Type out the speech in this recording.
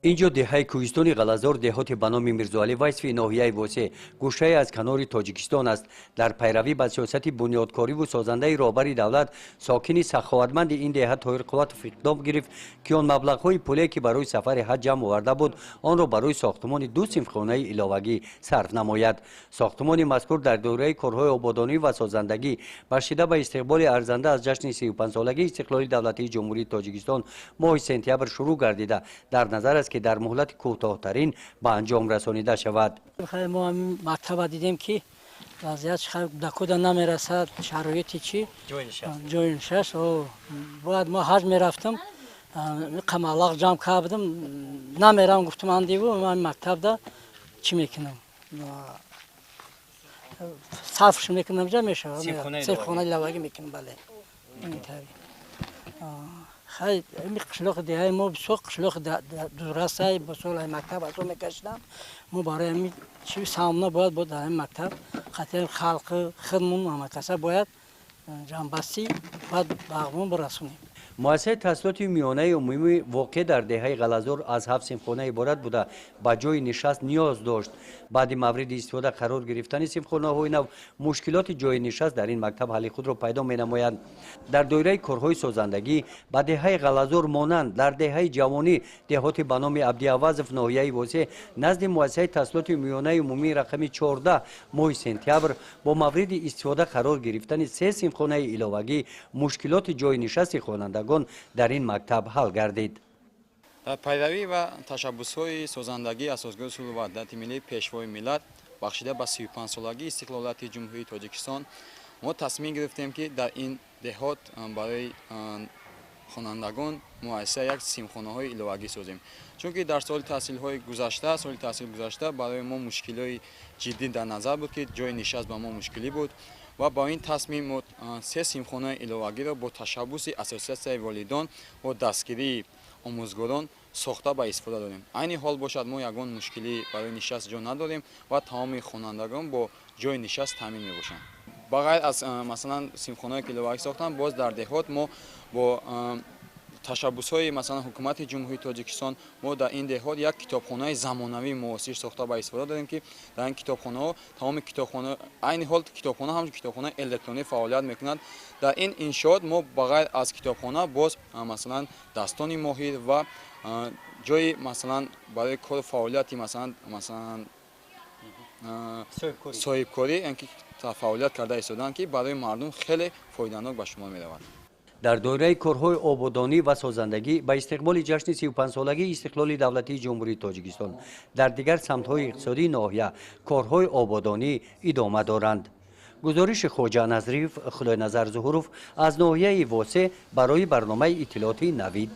Инҷо деҳаи кӯҳистони Ғалазор, деҳоти ба номи Мирзоалӣ Вайсови ноҳияи Восе, гӯшае аз канори Тоҷикистон аст. Дар пайравӣ ба сиёсати бунёдкориву созандаи роҳбари давлат, сокини саховатманди ин деҳа Тоҳир Қувватов иқдом гирифт, ки он маблағҳои пуле, ки барои сафари ҳаҷ ҷамъ оварда буд, онро барои сохтумони ду синфхонаи иловагӣ сарф намояд. Сохтумони мазкур дар доираи корҳои ободонӣ ва созандагӣ, бахшида ба истиқболи арзанда аз ҷашни 35-солагии истиқлоли давлатии Ҷумҳурии Тоҷикистон, моҳи сентябр шурӯъ гардида, дар назар аст, ки дар муҳлати кӯтоҳтарин ба анҷом расонида шавад. Мо мактаба дидем, ки вазъият да куда намерасад, шароити чи ҷои нишаст. Бояд мо ҳаҷ мерафтам, маблағ ҷамъ кардам, намерам, гуфтам, андиву ман мактабда чӣ мекунам, сарфш мекунам, ҷа мешавад, синфхонаи иловагӣ мекунам. Бале, хай, ими қишлоқи деҳаи мо бисёр қишлоқи дурасай, бисёр мактаб азо мекашидам. Мо барои ами чи саҳмна бояд бо дар ҳамин мактаб қатъи халқи хидмун ҳамакаса бояд ҷамъбастӣ бояд ба ағмон бирасонем. Муассисаи таҳсилоти миёнаи умумӣ, воқеъ дар деҳаи Ғалазор, аз ҳафт синфхона иборат буда, ба ҷои нишаст ниёз дошт. Баъди мавриди истифода қарор гирифтани синфхонаҳои нав, мушкилоти ҷои нишаст дар ин мактаб ҳалли худро пайдо менамояд. Дар доираи корҳои созандагӣ ба деҳаи Ғалазор монанд, дар деҳаи Ҷавонӣ, деҳоти ба номи Абдиавазов ноҳияи Восе, назди муассисаи таҳсилоти миёнаи умумии рақами 14, моҳи сентябр бо мавриди истифода қарор гирифтани се синфхонаи иловагӣ мушкилоти ҷои нишасти хонандагон дар ин мактаб ҳал гардид. Дар пайравӣ ва ташаббусҳои созандагии Асосгузори сулҳу ваҳдати миллӣ, Пешвои миллат, бахшида ба 35-солагии истиқлолияти Ҷумҳурии Тоҷикистон, мо тасмим гирифтем, ки дар ин деҳот барои хонандагон муассиса як синфхонаҳои иловагӣ созем, чунки дар соли таҳсилҳои гузашта, соли таҳсили гузашта барои мо мушкилиҳои ҷиддӣ дар назар буд, ки ҷои нишаст ба мо мушкилӣ буд. Ва бо ин тасмим мо се синфхонаи иловагиро бо ташаббуси ассотсиатсияи волидон бо дастгирии омӯзгорон сохта ба истифода додем. Айни ҳол бошад, мо ягон мушкилӣ барои нишаст ҷо надорем ва тамоми хонандагон бо ҷои нишаст таъмин мебошанд. Ба ғайр аз, масалан, синфхонаое ки иловагӣ сохтанд, боз дар деҳот мо бо ташаббусҳои, масалан, Ҳукумати Ҷумҳурии Тоҷикистон мо дар ин деҳот як китобхонаи замонавии муосир сохта ба истифода дорем, ки дар ин китобхонаҳо тамоми китобхона, айни ҳол китобхона ҳамчун китобхонаи электронӣ фаъолият мекунад. Дар ин иншоот мо ба ғайр аз китобхона боз, масалан, дастони моҳир ва ҷои, масалан, барои кору фаъолияти, масалан, соҳибкорӣ ки фаъолият карда истодаанд, ки барои мардум хеле фоиданок ба шумор меравад. Дар доираи корҳои ободонӣ ва созандагӣ ба истиқболи ҷашни 35-солагии истиқлоли давлатии Ҷумҳурии Тоҷикистон, дар дигар самтҳои иқтисодии ноҳия корҳои ободонӣ идома доранд. Гузориши Хоҷа Назриев, Худойназар Зуҳуров аз ноҳияи Восе барои барномаи иттилоотии «Навид».